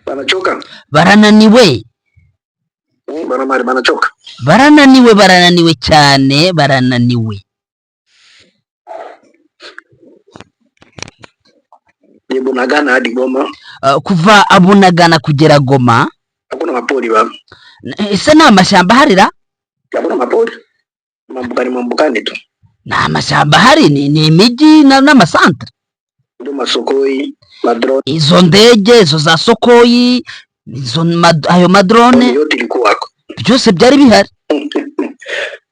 Banachoka. Barananiwe. Bana mari banachoka. Barananiwe, barananiwe cyane, barananiwe. Ni Bunagana hadi Goma. Kuva Bunagana kugera Goma. Hakuna mapori ba. Ese ni amashyamba aharira? Hakuna mapori. Mambukani mambukani tu. Ni amashyamba ahari, ni imijyi n'amasantere. Ndio maSukhoi, madrone Izo ndege, izo za Sukhoi, izo ayo madrone yote ilikuwako. Byose byari bihari.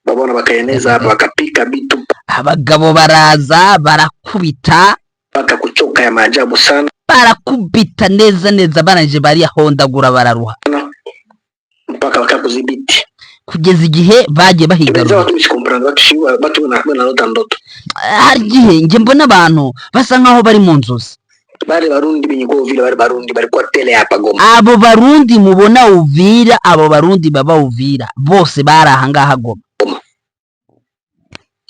Babona bakaeneza hapa wakapika bitu Abagabo baraza barakubita mpaka kuchoka ya maajabu sana barakubita neza neza, barangije bariyahondagura bararuha mpaka wakakudhibiti. Kugeza igihe bagiye Wenzao bahigarurira. Watu msikomprendre watu shiwa watu wanaota ndoto. Hari igihe njye mbona abantu basa nkaho bari mu nzozi. Bale Barundi benye kwa Uvira, bale Barundi balikuwa tele hapa Goma. Abo Barundi mubona Uvira, abo Barundi baba Uvira bose bari ahangaha Goma.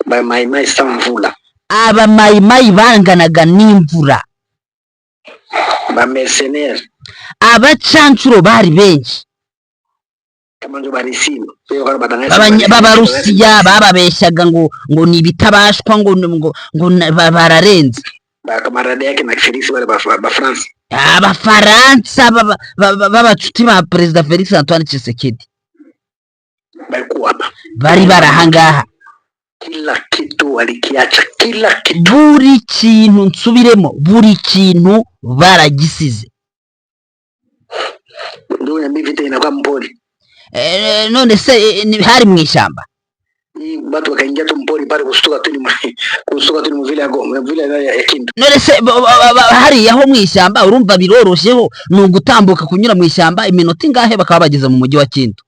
Ba Mai Mai sa mvula. Aba Mayimayi banganaga n'imvura. Ba mercenaires Abacancuro bari benshi. Kama ndio barisini. Sio kama batangaza. B'Abarusiya bababeshyaga ngo ni ibitabashwa, ngo bararenze. Ba camarade yake na Felix bale ba France. Abafaransa b'abacuti ba Perezida Felix Antoine Tshisekedi Balikuwa hapa. bari bari ahangaha. Kila kitu walikiacha, kila kitu. Buri kintu, nsubiremo, buri kintu baragisize. Ndio nyambi vita inakuwa mpori. None se hari mu ishyamba? Hii watu wakaingia tu mpori pale kustuka tu ni mvile ya Goma, mvile ya Kindu. None se hariya ho mu ishyamba urumva biroroshyeho, ni ugutambuka kunyura mu ishyamba iminota ingahe bakaba bageze mu mujyi wa Kindu.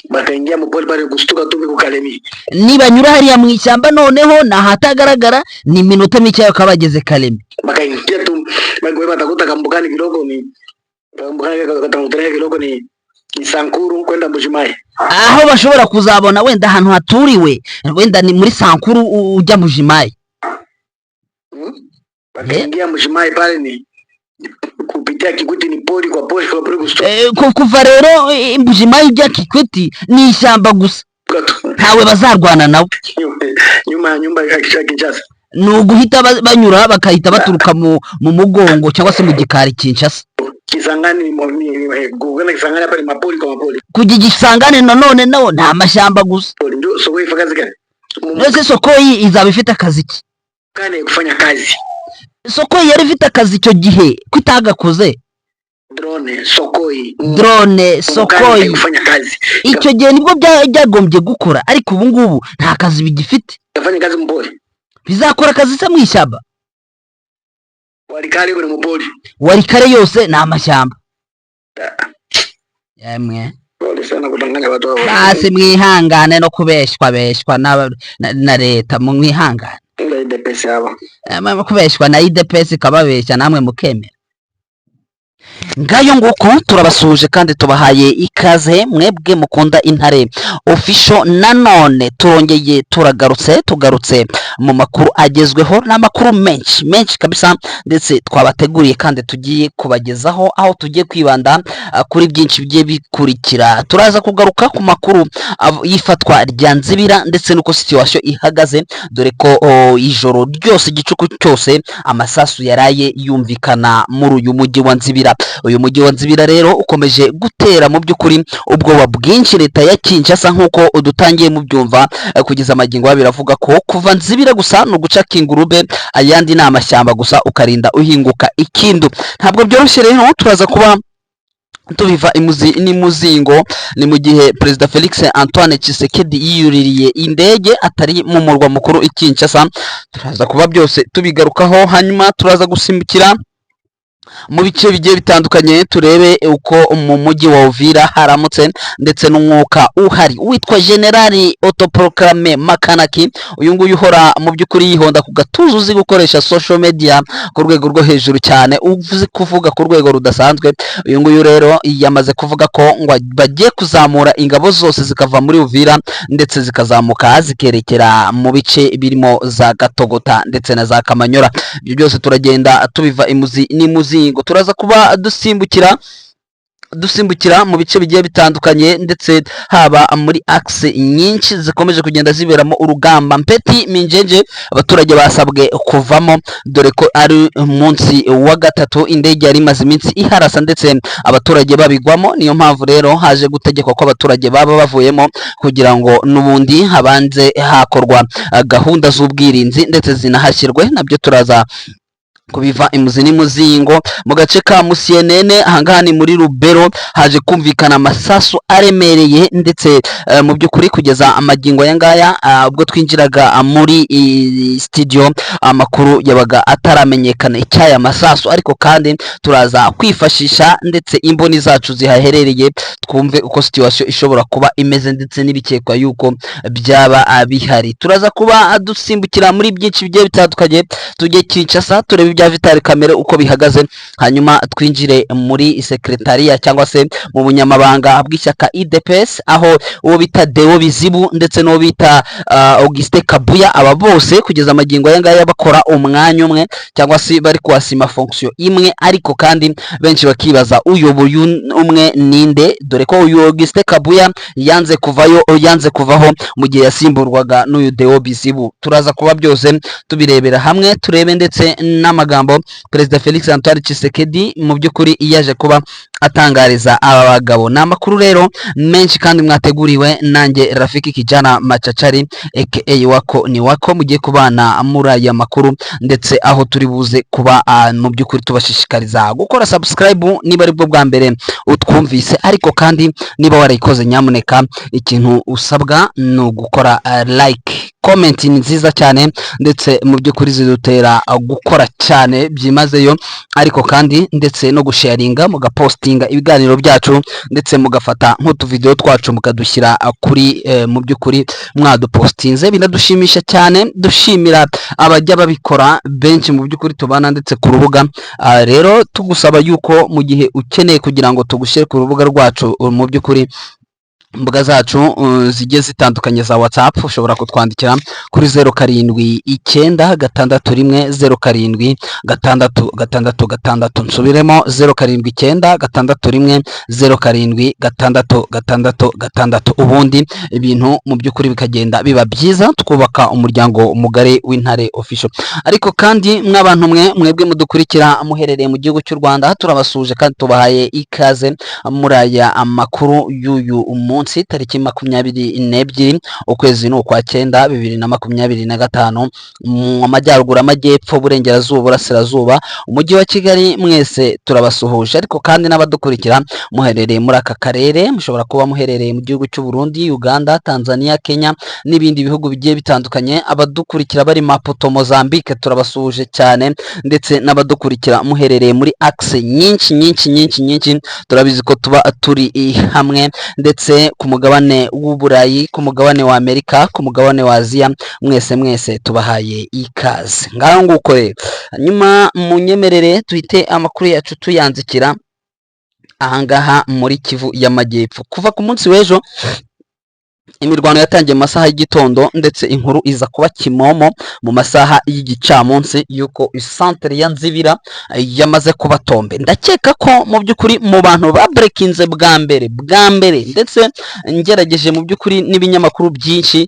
Bakaingia mpori pale kustuka tu biko Kalemi. Nibanyura hariya mu ishyamba noneho ni ahatagaragara, ni iminota mike bakaba bageze Kalemi. Bakaingia tu bako batakuta kambukani kidogo ni kambukani katakutana kidogo ni Sankuru kwenda Mbujimayi. Aho bashobora kuzabona wenda ahantu haturiwe wenda ni muri Sankuru ujya Mbujimayi. Bakaingia Mbujimayi pale ni kupitia Kikwiti ni pori kwa pori kwa pori kustuka Kuva rero Mbujimayi ujya Kikwiti ni ishyamba gusa. Tu Ntawe bazarwana nawe. Nyuma ya nyumba ya Kinshasa. Ni uguhita banyura bakahita baturuka mu mugongo cyangwa se mu gikari Kinshasa. Kisangani ni kwenda Kisangani hapa ni mapori kwa mapori. Kujya Igisangane nanone nawo ni amashyamba gusa. Pori ndio Sukhoi ifanya kazi gani? Mbese Sukhoi izaba ifite akazi ki? Mkane kufanya kazi. Sukhoi yari ifite akazi icyo gihe ko itagakoze? Drone, Sukhoi. Drone, Mkane Sukhoi kufanya kazi. Icyo gihe nibwo byagombye gukora, ariko ubu ngubu nta kazi bigifite. Kafanya kazi mpori. Bizakora akazi se mu ishyamba? Walikale kule mpori. Walikale yose ni amashyamba yemwe. Pole sana kudanganya watu hao. Basi mwihangane no kubeshywa beshywa na leta, mu mwihangane. Ila UDPS hapa. Kubeshywa na UDPS ikababeshya namwe mukemera. Ngayo nguko, turabasuhuje kandi tubahaye ikaze mwebwe mukunda Intare Official. Nanone turongeye turagarutse, tugarutse mu makuru agezweho n'amakuru menshi menshi kabisa ndetse twabateguriye kandi tugiye kubagezaho, aho tugiye kwibanda kuri byinshi bigiye bikurikira. Turaza kugaruka ku makuru y'ifatwa rya Nzibira ndetse n'uko situation ihagaze, dore ko ijoro ryose, igicuku cyose, amasasu yaraye yumvikana muri uyu mujyi wa Nzibira. Uyu mujyi wa Nzibira rero ukomeje gutera mu by'ukuri ubwoba bwinshi leta ya Kinshasa, nk'uko udutangiye mubyumva. Kugeza amagingo biravuga ko kuva Nzibira gusa ni uguca Kingurube, ayandi ni amashyamba gusa, ukarinda uhinguka Ikindu. Ntabwo byoroshye rero, turaza kuba tubiva imuzi n'imuzingo. Ni mu gihe Perezida Felix Antoine Tshisekedi yiyuririye indege atari mu murwa mukuru i Kinshasa. Turaza kuba byose tubigarukaho, hanyuma turaza gusimbukira mu bice bigiye bitandukanye, turebe uko mu mujyi wa Uvira haramutse ndetse n'umwuka uhari. Witwa Generali autoproclamé Makanaki, uyu nguyu uhora mu by'ukuri yihonda ku gatuza, uzi gukoresha social media ku rwego rwo hejuru cyane, uzi kuvuga ku rwego rudasanzwe, uyu nguyu rero yamaze kuvuga ko ngo bagiye kuzamura ingabo zose zikava muri Uvira ndetse zikazamuka zikerekera mu bice birimo za Katogota ndetse na za Kamanyora. Ibyo byose turagenda tubiva imuzi n'imuzingo. Turaza kuba dusimbukira Dusimbukira mu bice bigiye bitandukanye, ndetse haba muri axe nyinshi zikomeje kugenda ziberamo urugamba. Mpeti Minjenje, abaturage basabwe kuvamo, dore ko ari umunsi wa gatatu indege yari imaze iminsi iharasa ndetse abaturage babigwamo. Niyo mpamvu rero haje gutegekwa ko abaturage baba bavuyemo kugira ngo n'ubundi habanze hakorwa gahunda z'ubwirinzi ndetse zinahashyirwe. Nabyo turaza kubiva imuzi n'imuzingo. Mu gace ka Musienene, ahangaha ni muri Rubero, haje kumvikana amasasu aremereye, ndetse mu by'ukuri kugeza amagingo aya ngaya, ubwo twinjiraga muri studio, amakuru yabaga ataramenyekana icyaya masasu. Ariko kandi turaza kwifashisha ndetse imboni zacu zihaherereye, twumve uko situation ishobora kuba imeze ndetse n'ibikekwa yuko byaba bihari. Turaza kuba dusimbukira muri byinshi bigiye bitandukanye, tujye Kinshasa turebe ibya Vital Kamerhe uko bihagaze, hanyuma twinjire muri sekretariya cyangwa se mu bunyamabanga bw'ishyaka UDPS, aho uwo bita Deo Bizibu ndetse n'uwo bita Augustin Kabuya, aba bose kugeza amagingo aya ngaya bakora umwanya umwe cyangwa se bari kuhasima fonction imwe. Ariko kandi benshi bakibaza uyoboye umwe ninde, dore ko uyu Augustin Kabuya yanze kuvayo, yanze kuvaho mu gihe yasimburwaga n'uyu Deo Bizibu. Turaza kuba byose tubirebera hamwe, turebe ndetse n'amagambo Perezida Felix Antoine Tshisekedi mu by'ukuri yaje kuba atangariza aba bagabo. Ni amakuru rero menshi kandi mwateguriwe nanjye Rafiki Kijana Machachari, aka Wako ni Wako, mugiye kubana muri aya makuru, ndetse aho turi buze kuba mu by'ukuri tubashishikariza gukora subscribe niba aribwo bwa mbere utwumvise. Ariko kandi niba warayikoze, nyamuneka ikintu usabwa ni ugukora like, comment ni nziza cyane, ndetse mu by'ukuri zidutera gukora cyane byimazeyo. Ariko kandi ndetse no gusharinga, mugapostinga ibiganiro byacu, ndetse mugafata nk'utuvidewo twacu mukadushyira kuri mu by'ukuri mwadupostinze, binadushimisha cyane. Dushimira abajya babikora benshi mu by'ukuri tubana ndetse ku rubuga. Rero tugusaba yuko mu gihe ukeneye kugira ngo tugushyire ku rubuga rwacu, mu by'ukuri imbuga zacu zigiye zitandukanye za WhatsApp, ushobora kutwandikira kuri 0796 107 666. Nsubiremo: 0796 107 666. Ubundi ibintu mu by'ukuri bikagenda biba byiza, twubaka umuryango mugari w'Intare Official. Ariko kandi mw'abantu mwe, mwebwe mudukurikira muherereye mu gihugu cy'u Rwanda, turabasuhuje kandi tubahaye ikaze muri aya amakuru y'uyu munsi, tariki 22, ukwezi ni ukwa cyenda, 2025. Mu majyaruguru, amajyepfo, burengerazuba, burasirazuba, umujyi wa Kigali, mwese turabasuhuje. Ariko kandi n'abadukurikira muherereye muri aka karere, mushobora kuba muherereye mu gihugu cy'u Burundi, Uganda, Tanzania, Kenya n'ibindi bihugu bigiye bitandukanye. Abadukurikira bari Maputo, Mozambique, turabasuhuje cyane, ndetse n'abadukurikira muherereye muri axe nyinshi nyinshi nyinshi nyinshi, turabizi ko tuba turi hamwe, ndetse ku mugabane w'Uburayi, ku mugabane wa Amerika, ku mugabane wa Aziya, mwese mwese tubahaye ikaze. Ngaho nguko rero, hanyuma munyemerere tuhite amakuru yacu tuyanzikira ahangaha muri Kivu y'Amajyepfo. Kuva ku munsi w'ejo imirwano yatangiye mu masaha y'igitondo, ndetse inkuru iza kuba kimomo mu masaha y'igicamunsi y'uko isantere ya Nzibira yamaze kuba tombé. Ndakeka ko mu by'ukuri mu bantu babreakinze bwa mbere bwa mbere, ndetse ngerageje mu by'ukuri n'ibinyamakuru byinshi,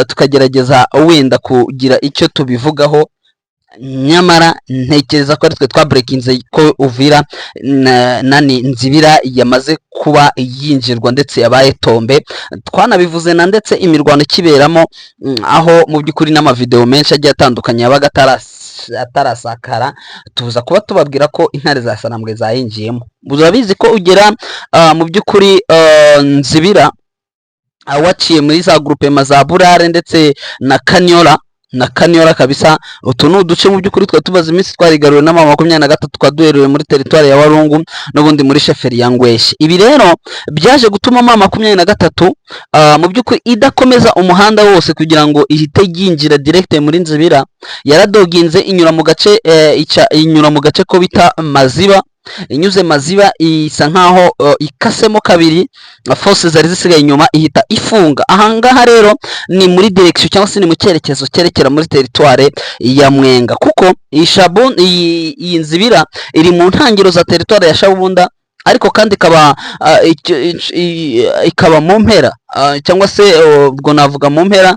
tukagerageza wenda kugira icyo tubivugaho, nyamara ntekereza ko ari twe twabreakinze ko Uvira nani Nzibira yamaze kuba yinjirwa ndetse yabaye tombé. Twanabivuze na ndetse imirwano ikiberamo, aho mu by'ukuri n'amavideo menshi agiye atandukanye yabaga atarasakara, tuza kuba tubabwira ko intare za Sarambwe zayinjiyemo. Urabizi ko ugera mu by'ukuri Nzibira waciye muri za groupement za Burare ndetse na Kanyola kabisa. Utu ni uduce mu by'ukuri twari tumaze iminsi twarigaruriwe n'ama 23, twari duherereye muri teritwari ya Walungu n'ubundi muri chefferie ya Ngweshe. Ibi rero byaje gutuma M23 mu by'ukuri idakomeza umuhanda wose kugira ngo ihite yinjira direct muri Nzibira. Yaradoginze inyura mu gace ica inyura mu gace ko bita Maziba. Inyuze Maziba isa nkaho ikasemo kabiri force zari zisigaye inyuma, ihita ifunga. Ahangaha rero ni muri direction cyangwa se ni mu cyerekezo cyerekera muri teritware ya Mwenga, kuko iyi Shabun, iyi Nzibira iri mu ntangiriro za teritware ya Shabunda. Ariko kandi ikaba ikaba mu mpera, cyangwa se ubwo navuga mu mpera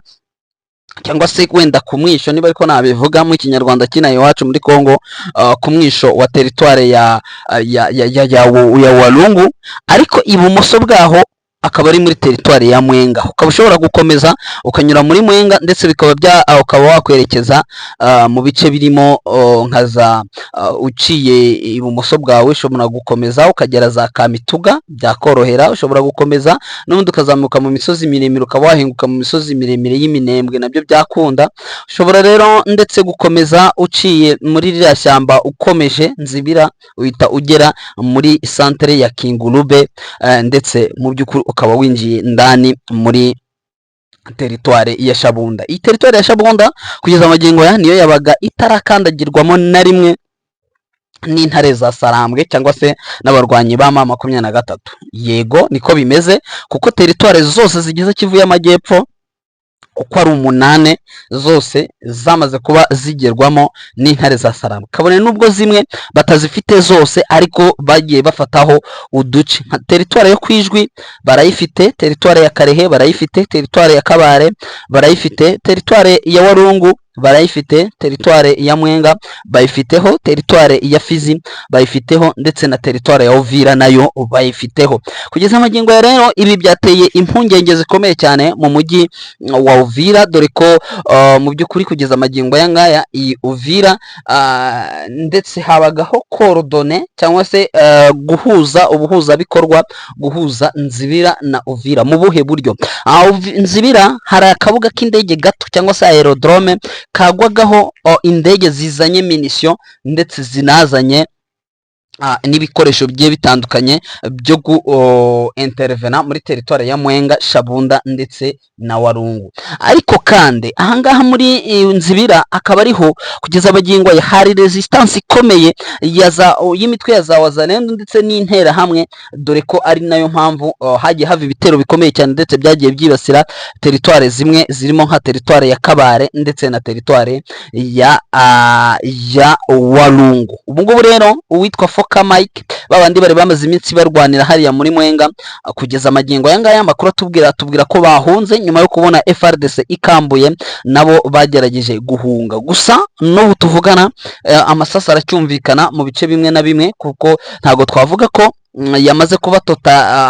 cyangwa se wenda ku mwisho, niba ariko nabivuga mu Kinyarwanda kinaha iwacu muri Congo, ku mwisho wa teritware ya Walungu, ariko ibumoso bwaho akaba ari muri teritwari ya Mwenga. Ukaba ushobora gukomeza ukanyura muri Mwenga, ndetse bikaba bya ukaba wakwerekeza mu bice birimo nka za uciye ibumoso bwawe ushobora gukomeza ukagera za Kamituga, byakorohera. Ushobora gukomeza n'ubundi ukazamuka mu misozi miremire, ukaba wahinguka mu misozi miremire y'Iminembwe, nabyo byakunda. Ushobora rero ndetse gukomeza uciye muri ririya shyamba, ukomeje Nzibira, uhita ugera muri santere ya Kingurube, ndetse mu by'ukuri ukaba winjiye ndani muri teritware ya Shabunda. Iyi teritware ya Shabunda kugeza magingo aya niyo yabaga itarakandagirwamo na rimwe n'intare za Sarambwe cyangwa se n'abarwanyi ba M23. Yego, niko bimeze, kuko teritware zose zigize Kivu y'Amajyepfo uko ari umunane zose zamaze kuba zigerwamo n'intare za Sarambwe, kabone n'ubwo zimwe batazifite zose, ariko bagiye bafataho uduce. Nka teritware yo Kwijwi barayifite, teritware ya Karehe barayifite, teritware ya Kabare barayifite, teritware ya Warungu barayifite, teritware ya Mwenga bayifiteho, teritware ya Fizi bayifiteho, ndetse na teritware ya Uvira nayo bayifiteho kugeza amagingo ya rero. Ibi byateye impungenge zikomeye cyane mu mujyi wa Uvira, dore ko mu by'ukuri kugeza amagingo aya ngaya iyi Uvira ndetse habagaho coordonner cyangwa se guhuza ubuhuzabikorwa, guhuza Nzibira na Uvira. Mu buhe buryo? Nzibira hari akabuga k'indege gato cyangwa se aérodrome kagwagaho indege zizanye munitions ndetse zinazanye n'ibikoresho bigiye bitandukanye byo gu intervena muri teritwari ya Mwenga, Shabunda ndetse na Warungu. Ariko kandi ahangaha muri Nzibira akaba ariho kugeza magingo aya hari resistance ikomeye ya za y'imitwe ya za Wazalendo ndetse n'Interahamwe, dore ko ari nayo mpamvu hagiye hava ibitero bikomeye cyane ndetse byagiye byibasira teritware zimwe zirimo nka teritware ya Kabare ndetse na teritware ya Walungu. Ubu ngubu rero uwitwa Foka Mike, babandi bari bamaze iminsi barwanira hariya muri Mwenga, kugeza amagingo aya ngaya amakuru atubwira ko bahunze nyuma yo kubona FARDC ikambuye, nabo bagerageje guhunga. Gusa n'ubu tuvugana amasasu aracyumvikana mu bice bimwe na bimwe, kuko ntabwo twavuga ko yamaze kuba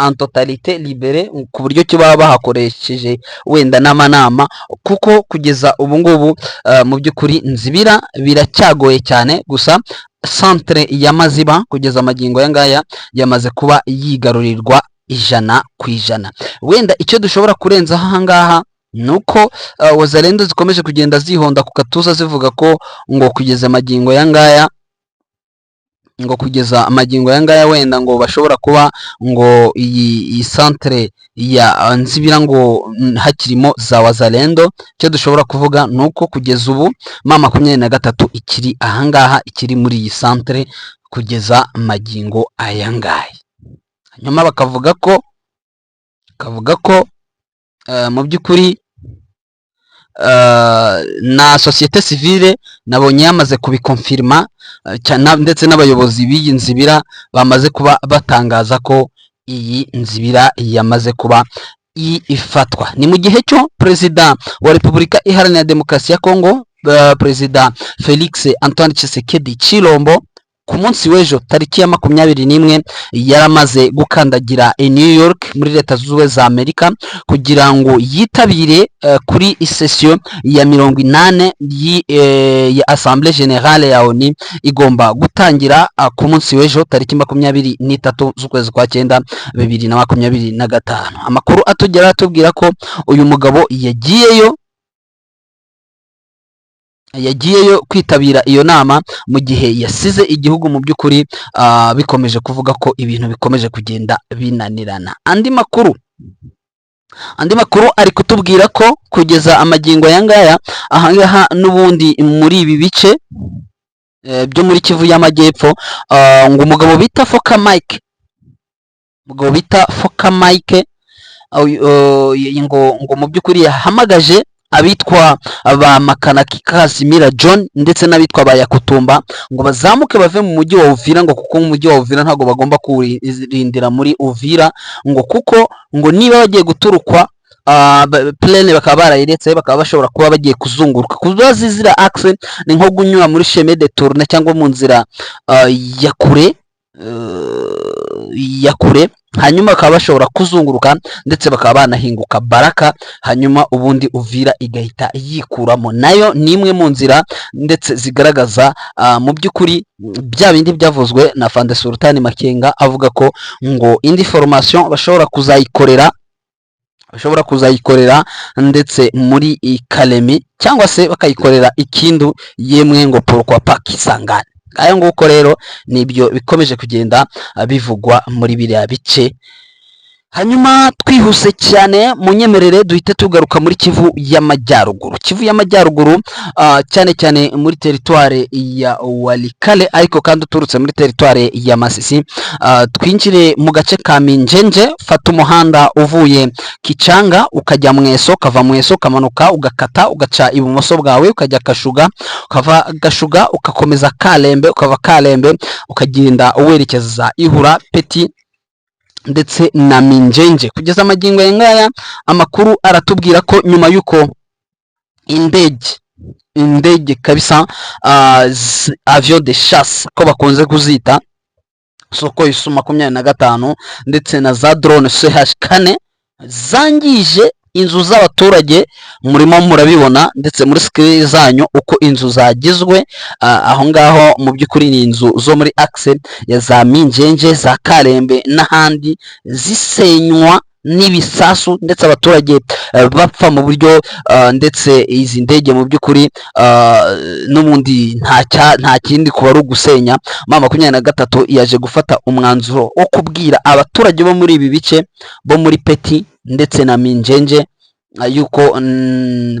en totalité libérée ku buryo ki baba bahakoresheje wenda n'amanama, kuko kugeza ubu ngubu mu by'ukuri Nzibira biracyagoye cyane. Gusa centre ya Maziba kugeza amagingo aya ngaya yamaze kuba yigarurirwa 100%. Wenda icyo dushobora kurenzaho aha ngaha ni uko Wazalendo zikomeje kugenda zihonda ku gatuza zivuga ko ngo kugeza amagingo aya ngaya, ngo kugeza amagingo aya ngaya wenda ngo bashobora kuba ngo iyi centre ya Nzibira ngo hakirimo za Wazalendo. Icyo dushobora kuvuga ni uko kugeza ubu M23 ikiri ahangaha, ikiri muri iyi centre kugeza magingo aya ngaya. Hanyuma bakavuga ko mu by'ukuri na société civile nabonye yamaze kubikonfirima, ndetse n'abayobozi b'iyi Nzibira bamaze kuba batangaza ko iyi Nzibira yamaze kuba ifatwa. Ni mu gihe cyo Perezida wa Repubulika Iharanira Demokarasi ya Kongo, Perezida Felix Antoine Tshisekedi Chilombo, ku munsi w'ejo tariki ya 21 yaramaze gukandagira i New York muri Leta Zunze Ubumwe za Amerika kugira ngo yitabire kuri session ya 80 ya Assemblée Générale ya ONU igomba gutangira ku munsi w'ejo tariki 23 z'ukwezi kwa cyenda 2025. Amakuru atugera atubwira ko uyu mugabo yagiyeyo kwitabira iyo nama mu gihe yasize igihugu mu by'ukuri bikomeje kuvuga ko ibintu bikomeje kugenda binanirana. Andi makuru ari kutubwira ko kugeza amagingo aya ngaya ahangaha n'ubundi muri ibi bice byo muri Kivu y'Amajyepfo, ngo umugabo bita Foka Mike, umugabo bita Foka Mike, ngo mu by'ukuri yahamagaje Abitwa ba Makanaki Kasimira John ndetse n'abitwa ba Yakutumba ngo bazamuke bave mu mujyi wa Uvira, ngo kuko mu mujyi wa Uvira ntabwo bagomba kuwurindira muri Uvira, ngo kuko ngo niba bagiye guturukwa plaine bakaba barayiretse, bakaba bashobora kuba bagiye kuzunguruka kuba zizira axe, ni nko kunyura muri chemin détourné cyangwa mu nzira ya kure, hanyuma bakaba bashobora kuzunguruka ndetse bakaba banahinguka Baraka, hanyuma ubundi Uvira igahita yikuramo. Nayo ni imwe mu nzira ndetse zigaragaza mu by'ukuri bya bindi byavuzwe na Fande Sultani Makenga, avuga ko ngo indi formation bashobora kuzayikorera ndetse muri Kalemi cyangwa se bakayikorera Ikindu, yemwe ngo pourquoi pas Kisangani. Aya nguko rero nibyo bikomeje kugenda bivugwa muri biriya bice. Hanyuma twihuse cyane, munyemerere duhite tugaruka muri Kivu y'Amajyaruguru. Kivu y'Amajyaruguru, cyane cyane muri teritware ya Walikale, ariko kandi uturutse muri teritware ya Masisi, twinjire mu gace ka Minjenje. Fata umuhanda uvuye Kicanga ukajya Mweso, ukava Mweso ukamanuka ugakata ugaca ibumoso bwawe ukajya Kashuga, ukava Gashuga ugakomeza Kalembe, ukava Kalembe ukagenda werekeza Ihura, Peti ndetse na Minjenje. Kugeza amagingo aya ngaya, amakuru aratubwira ko nyuma y'uko indege kabisa, avion de chasse ko bakunze kuzita, Sukhoi Su 25 ndetse na za drone CH 4 zangije inzu z'abaturage, murimo murabibona ndetse muri screen zanyu uko inzu zagizwe aho ngaho. Mu by'ukuri ni inzu zo muri axe ya za Minjenje, za Karembe n'ahandi, zisenywa n'ibisasu ndetse abaturage bapfa mu buryo ndetse izi ndege mu by'ukuri n'ubundi nta kindi kuba ari ugusenya. M23 yaje gufata umwanzuro wo kubwira abaturage bo muri ibi bice, bo muri Peti ndetse na Minjenje, yuko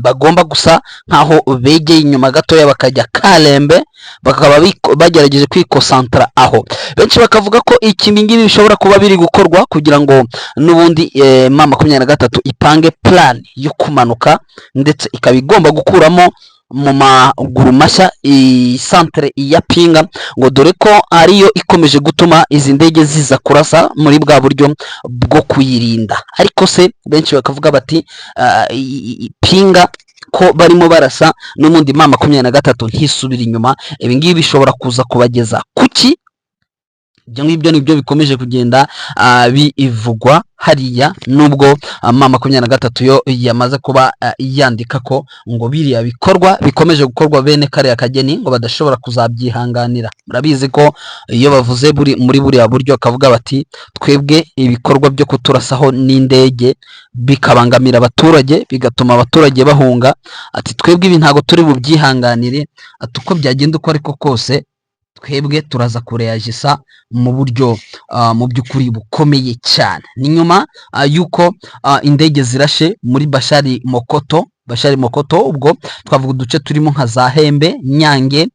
bagomba gusa nkaho begeye inyuma gatoya bakajya Kalembe, bakaba bagerageje kwikosantara aho. Benshi bakavuga ko iki ngibi bishobora kuba biri gukorwa kugira ngo n'ubundi M23 ipange plan yo kumanuka, ndetse ikaba igomba gukuramo mu maguru mashya iyi centre ya Pinga, ngo dore ko ariyo ikomeje gutuma izi ndege ziza kurasa muri bwa buryo bwo kuyirinda. Ariko se benshi bakavuga bati Pinga ko barimo barasa n'ubundi M23 ntisubira inyuma, ibi ngibi bishobora kuza kubageza kuki? Ibyo ngibyo nibyo bikomeje kugenda bivugwa hariya, nubwo M23 yo yamaze kuba yandika ko ngo biriya bikorwa bikomeje gukorwa bene kariya kageni ngo badashobora kuzabyihanganira. Murabizi ko iyo bavuze buri muri buriya buryo, bakavuga bati twebwe ibikorwa byo kuturasaho n'indege bikabangamira abaturage, bigatuma abaturage bahunga, ati twebwe ibi ntabwo turi bubyihanganire, ati uko byagenda uko ariko kose twebwe turaza kureyagisa mu buryo mu by'ukuri bukomeye cyane. Ni nyuma y'uko indege zirashe muri Bashari Mokoto. Bashari Mokoto ubwo twavuga uduce turimo nka za Hembe, Nyange,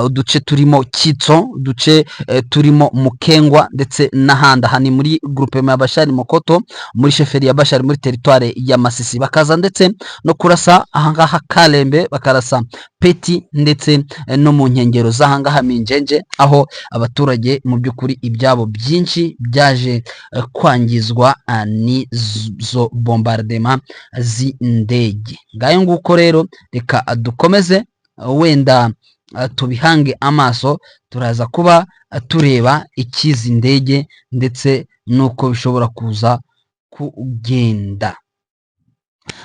uduce turimo Kitso, uduce turimo Mukengwa ndetse n'ahandi. Aha ni muri groupement ya Bashari Mokoto, muri chefferie ya Bashari, muri teritware ya Masisi. Bakaza ndetse no kurasa ahangaha Kalembe, bakarasa Peti ndetse no mu nkengero z'ahangaha Minjenje, aho abaturage mu by'ukuri ibyabo byinshi byaje kwangizwa n'izo bombardement z'indege. Ngayo nguko rero, reka dukomeze wenda tubihange amaso, turaza kuba tureba ikizi ndege ndetse n'uko bishobora kuza kugenda.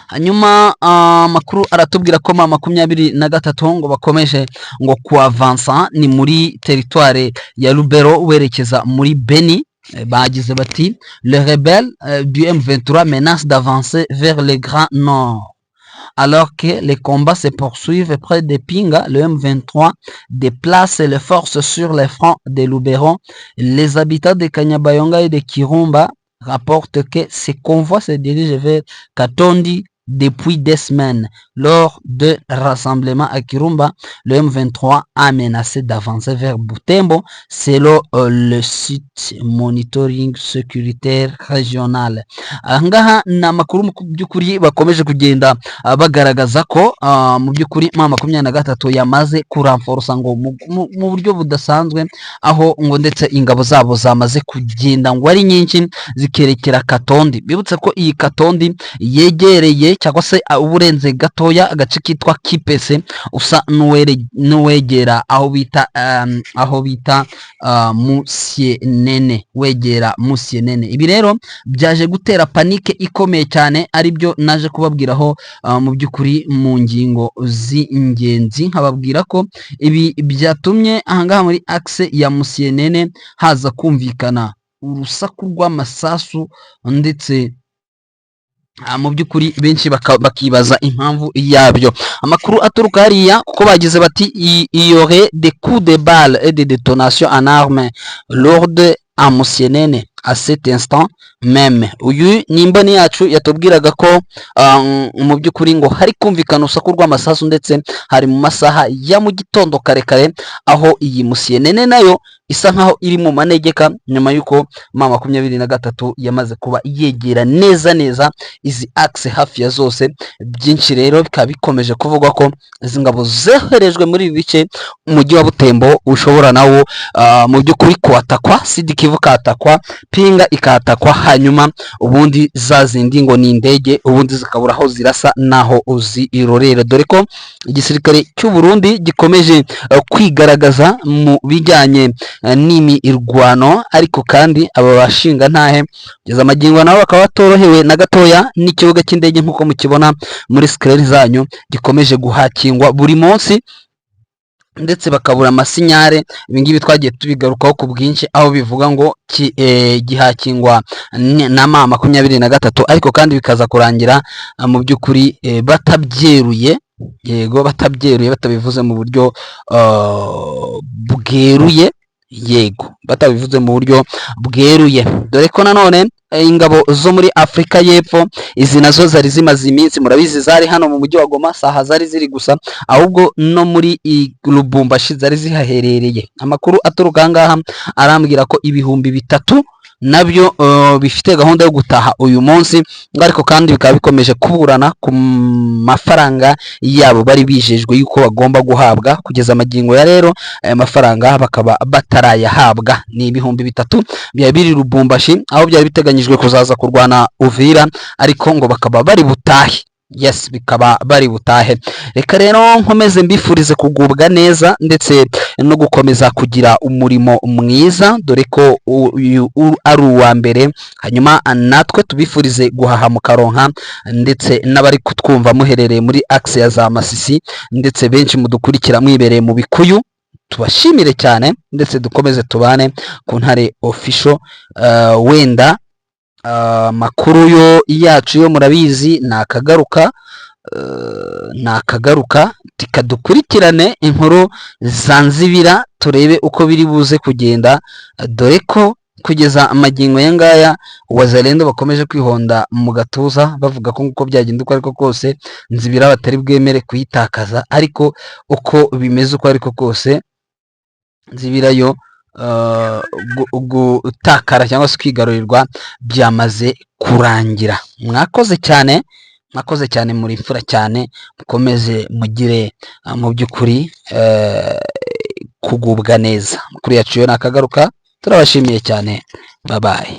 Hanyuma amakuru aratubwira ko M23 ngo bakomeje ngo kuavansa, ni muri teritware ya Lubero werekeza muri Beni. Bagize bati les rebelles du M23 menacent d'avancer vers le Grand Nord. Alors que les combats se poursuivent près de Pinga, le M23 déplace les forces sur les fronts de Lubero. Les habitants de Kanyabayonga et de Kirumba rapportent que ces convois se dirigent vers Katondi. Depuis 2 semaines, lors de rassemblement à Kirumba, le M23 a menacé d'avancer vers Butembo, selon le site Monitoring Sécuritaire Régional. Ahangaha ni amakuru mu by'ukuri bakomeje kugenda bagaragaza ko mu by'ukuri M23 yamaze kurenforça ngo mu buryo budasanzwe, aho ngo ndetse ingabo zabo zamaze kugenda ngo ari nyinshi zikerekera Katondi. Bibutse ko iyi Katondi yegereye cyangwa se uburenze gatoya agace kitwa Kipese, usa n'uwegera aho bita Musienene, wegera Musienene. Ibi rero byaje gutera panique ikomeye cyane, aribyo naje kubabwiraho mu by'ukuri mu ngingo z'ingenzi, nkababwira ko ibi byatumye ahangaha muri axe ya Musienene haza kumvikana urusaku rw'amasasu, ndetse mu by'ukuri benshi bakibaza impamvu yabyo. Amakuru aturuka hariya, kuko bagize bati: "Il y aurait des coups de balles et des détonations en armes lourdes à Musienene à cet instant même." Uyu ni imboni yacu yatubwiraga ko mu by'ukuri ngo hari kumvikana urusaku rw'amasasu, ndetse hari mu masaha ya mu gitondo kare kare, aho iyi Musienene nayo isa nkaho iri mu manegeka nyuma y'uko M23 yamaze kuba yegera neza neza izi axe hafi ya zose. Byinshi rero bikaba bikomeje kuvugwa ko izi ngabo zoherejwe muri ibi bice, umujyi wa Butembo ushobora nawo mu by'ukuri kuattaquwa, Sud Kivu ikattaquwa, Pinga ikattaquwa, hanyuma ubundi za zindi ngo ni indege ubundi zikabura aho zirasa naho uzirorera, dore ko igisirikare cy'u Burundi gikomeje kwigaragaza mu bijyanye n'imirwano. Ariko kandi aba bashinga ntahe kugeza amagingo nabo bakaba batorohewe na gatoya n'ikibuga cy'indege, nk'uko mukibona muri screen zanyu, gikomeje guhackingwa buri munsi, ndetse bakabura amasignal. Ibingibi twagiye tubigarukaho ku bwinshi, aho bivuga ngo gihackingwa na M23, ariko kandi bikaza kurangira mu by'ukuri batabyeruye, yego, batabyeruye, batabivuze mu buryo bweruye, yego, batabivuze mu buryo bweruye, dore ko nanone ingabo zo muri Afurika y'Epfo izi nazo zari zimaze iminsi, murabizi, zari hano mu mujyi wa Goma. Saha zari ziri gusa, ahubwo no muri Lubumbashi zari zihaherereye. Amakuru aturuka aha ngaha arambwira ko 3000 nabyo bifite gahunda yo gutaha uyu munsi, ngo ariko kandi bikaba bikomeje kuburana ku mafaranga yabo bari bijejwe yuko bagomba guhabwa. Kugeza amagingo ya rero aya mafaranga bakaba batarayahabwa. Ni 3000 byari biri Lubumbashi, aho byari biteganyijwe kuzaza kurwana Uvira, ariko ngo bakaba bari butahe. Yes, bikaba bari butahe. Reka rero nkomeze mbifurize kugubwa neza ndetse no gukomeza kugira umurimo mwiza, dore ko uyu ari uwa mbere. Hanyuma natwe tubifurize guhaha mukaronka, ndetse n'abari kutwumva muherereye muri axe ya za Masisi, ndetse benshi mudukurikira mwibereye mu bikuyu, tubashimire cyane, ndetse dukomeze tubane ku Ntare Official. Wenda amakuru yo yacu yo murabizi ni akagaruka, tikadukurikirane inkuru za Nzibira, turebe uko biri buze kugenda, dore ko kugeza amagingo aya ngaya Wazalendo bakomeje kwihonda mu gatuza, bavuga ko uko byagenda uko ariko kose Nzibira batari bwemere kuyitakaza. Ariko uko bimeze uko ariko kose, Nzibira yo gutakara cyangwa se kwigarurirwa byamaze kurangira. Mwakoze cyane, mwakoze cyane, muri imfura cyane. Mukomeze mugire mu by'ukuri kugubwa neza. Kuri yacu yo nakagaruka, turabashimiye cyane, babaye.